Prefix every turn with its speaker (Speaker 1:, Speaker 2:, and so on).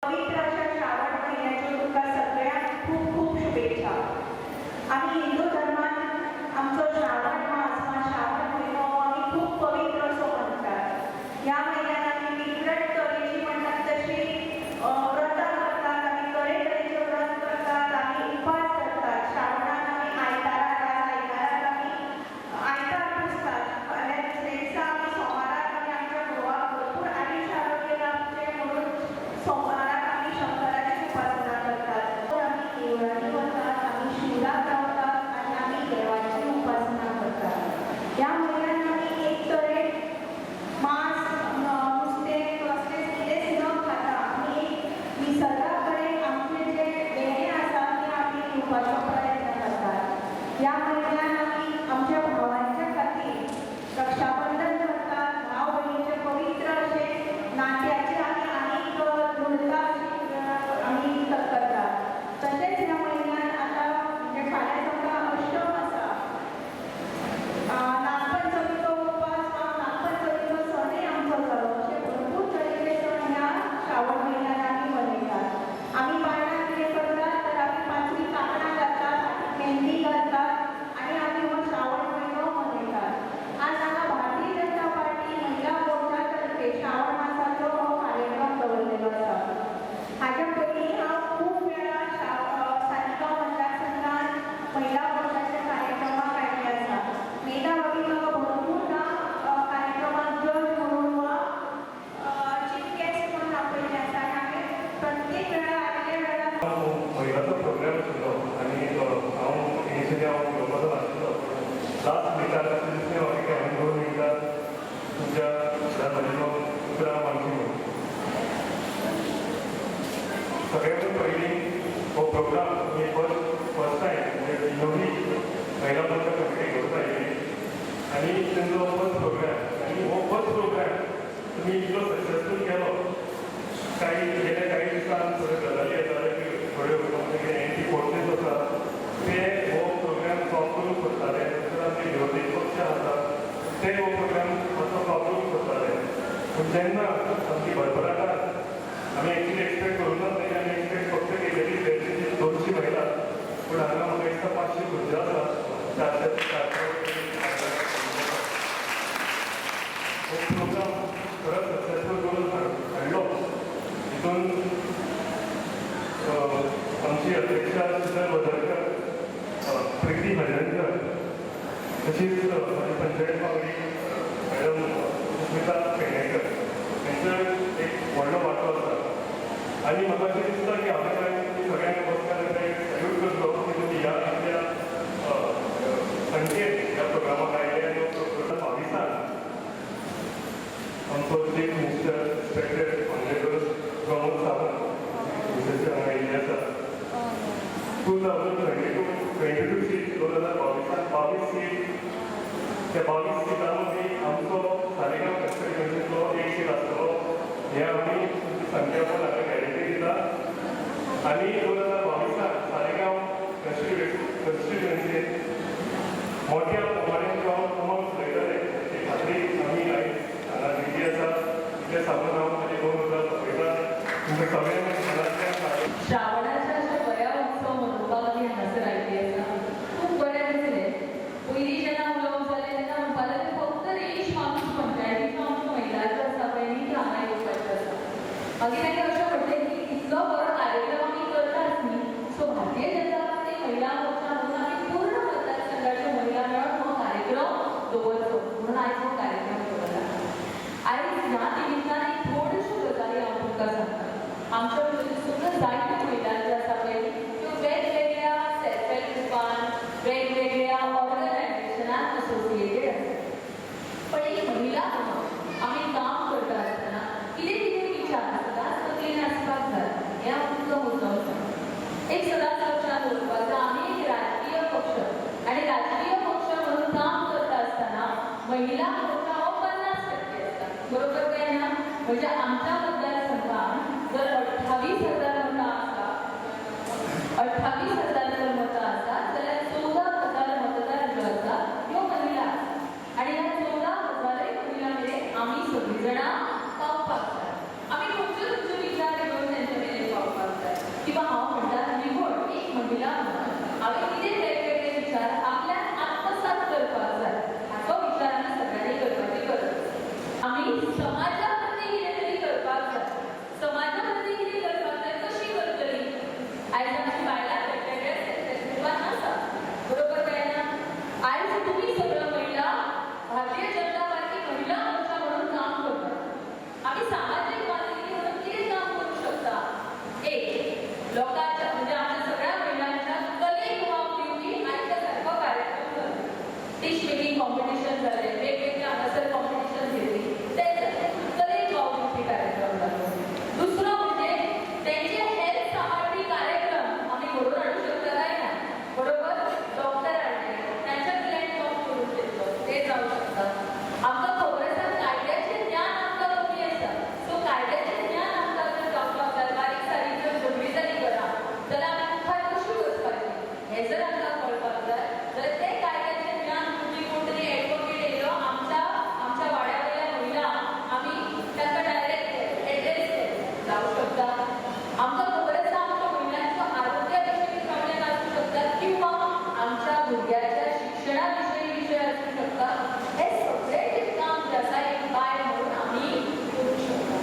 Speaker 1: पवित्र अशा श्रावण महिन्याच्यो तुमकां सगळ्यांक खूब खूब शुभेच्छा. आमी हिंदू धर्मान आमचो श्रावण मास वा श्रावण म्हयनो हो आमी खूब पवित्र असो मानतात. ह्या म्हयन्यान आमी डिफरंट तरेची म्हणटात तशी व्रतां करतात. आमी तरेतरेचे व्रत करतात, आमी उपास करतात. श्रावणान आमी आयताराक, आज आयताराक आमी आयतार पुजतात. फाल्यां दुसरे दिसा आमी सोमाराक आमी आमच्या घोवाक भरपूर आयुश्य आरोग्य लाभचें म्हणून सोमाराक आमी शंकराची उपासना करतात. आमी देवळांनी वतात, आमी शिवराक रावतात आनी आमी देवाची उपासना करतात. ह्या म्हयन्यान आमी एक तरेन मांस, नुस्तें, कसलेंच कितेंच न खाता आमी एक निसर्गा कडेन आमचें जें देणें आसा तें आमी दिवपाचो प्रयत्न करतात. ह्या म्हयन्यान आमी आमच्या भावांच्या खातीर रक्षाबंधन करतात. भाव भयणीचें पवित्र अशें नात्याचें आमी आनीक दृढता अशी आमी करतात. तशेंच ह्या म्हयन्यान आतां म्हणजे फाल्यां समजा अष्टम आसा, नागपंचमीचो उपास वा नागपंचमीचो सणूय आमचो जालो. अशे भरपूर तरेचे सण ह्या श्रावण म्हयन्यान आमी मनयतात. आमी बायलां कितें करतात तर आमी पांचवी कांकणां घालतात, हातीक मेहंदी घालतात आनी आमी हो श्रावण म्हयनो मनयतात. आज हांगा भारतीय जनता पार्टी महिला मोर्चा तर्फे श्रावण मासाचो हो कार्यक्रम दवरलेलो आसा. हाच्या पयलीं हांव खूब वेळा सालिगांव मतदारसंघात महिला मोर्चाच्या कार्यक्रमाक आयिल्लें आसा. मेधा बाबी म्हाका भरपूरदां कार्यक्रमाक जज म्हणून वा चीफ गेस्ट म्हणून आपयल्लें आसा आनी हांवें प्रत्येक वेळा आयिल्ल्या वेळार
Speaker 2: महिलाचो प्रोग्राम आशिल्लो आनी हांव इनिशियली हांव उलोवपाचो नाशिल्लो. लास्ट मिनटार अशें दिसलें म्हाका की हांवें 2 मिनटां तुमच्या फुडार म्हजी उतरां मांडची म्हणून. सगळ्याकून पयलीं हो प्रोग्राम तुमी फर्स्ट फर्स्ट टायम, म्हणजे नवी महिला मोर्चा कमिटी घेवन आयिल्ली आनी तेंचो फर्स्ट प्रोग्राम आनी हो फर्स्ट प्रोग्राम तुमी इतलो सक्सेसफूल केलो. काही गेल्या काही दिसान थोड्यो गजाली येताल्यो की थोड्यो आमचे एंटी फोर्सीस आसा, ते हो प्रोग्राम स्टॉप करूंक सोदताले. तशेंच आमचे विरोधी पक्ष आसा, ते हो प्रोग्राम मातसो स्टॉप करूंक सोदताले. पूण जेन्ना आमची भरभराटान, आमी एक्चुली एक्सपेक्ट करूंक नासलें की, आमी एक्सपेक्ट फक्त केलेली बेडशीची 200 महिला, पूण हांगा म्हाका दिसता 500 खुर्च्यो आसा, 400 400. हो प्रोग्राम खरोच सक्सेसफूल करून हाडलो. हितून आमची अध्यक्षा शीतल वझरकर, प्रिती हळदणकर, तशीच म्हाजी पंचायत वांगडी मॅडम सुस्मिता पेडणेकर हेंचो एक व्हडलो वांटो आसा. आनी म्हाका अशें दिसता की हांवें काय सगळ्यांक बसका एक सॅल्यूट करचो की तुमी ह्या इतल्या संख्येन ह्या प्रोग्रामाक आयले. आनी हो 2022 आमचो chief minister, respected honourable Pramod Sawant Mrs हांगा आयिल्ले आसा. 2022, 22 seat, 2022 22 seat. त्या 22 सिटां मदीं आमचो सालिगांव कॉन्स्टिट्युएन्सींतलो एक सीट आसतलो हें आमी तुमची संख्या पण हांगा गॅरंटी दिता. आनी 2022 सालिगांव कॉन्स्टिट्युएन्सीत मोठ्या प्रमाणें जावन कमळ फुलयतले ही खात्री आमी आयज हांगा दिल्ली आसा. इतलें सांगून हांव म्हजी दोन उतरां सोंपयता. तुमकां सगळ्यांक मनांतल्यान
Speaker 3: श्रावणाच्या अशा बऱ्या उत्सव मनोवपाक आमी हांगासर आयिल्ली आसा. खूब बरें दिसलें. पयलीं जेन्ना उलोवप जालें तेन्ना म्हणपाक लागलें, फक्त रेश मारून पंचायतीच्यो आमच्यो महिला ज्यो आसा पळय न्ही, त्यो हांगा येवपाच्यो आसा. मागीर तांणी अशें म्हटलें की इतलो बरो कार्यक्रम आमी करताच न्ही, सो भारतीय जनता पार्टी महिला मोर्चा म्हणून आमी पूर्ण मतदारसंघाच्यो महिला मेळून हो कार्यक्रम दवरचो म्हणून आयज हो कार्यक्रम दवरला. आयज ह्या निमित्तान एक थोड्योश्यो गजाली हांव तुमकां सांगता. आमच्या भितर सुद्दां जायत्यो महिला ज्यो आसा पळय, त्यो वेगवेगळ्या सेल्फ हेल्प ग्रुपान, वेगवेगळ्या ऑर्गनायझेशनान असोसिएटेड आसा. पण एक महिला म्हणून आमी काम करता आसतना कितें कितें विचार सदांच तकलेन आसपाक जाय हें हांव तुमकां मुद्दम सांगता. एक सदांच लक्षात दवरपाक जाय, आमी एक राजकीय पक्ष आनी राजकीय पक्ष म्हणून काम करता आसतना महिला मोर्चा हो 50% आसता, बरोबर काय ना? म्हणजे आमच्या मतदारसंघात जर 28,000 मतां आसा, 28,000 जर मतां आसा जाल्यार 14,000 मतदार ज्यो आसा ह्यो महिला आसा आनी ह्या 14,000 महिला मेरेन आमी सगळीं जाणां पावपाक जाय. आमी खंयच्यो खंयच्यो विचार घेवन तेंच्या मेरेन जावं शकता. आमकां.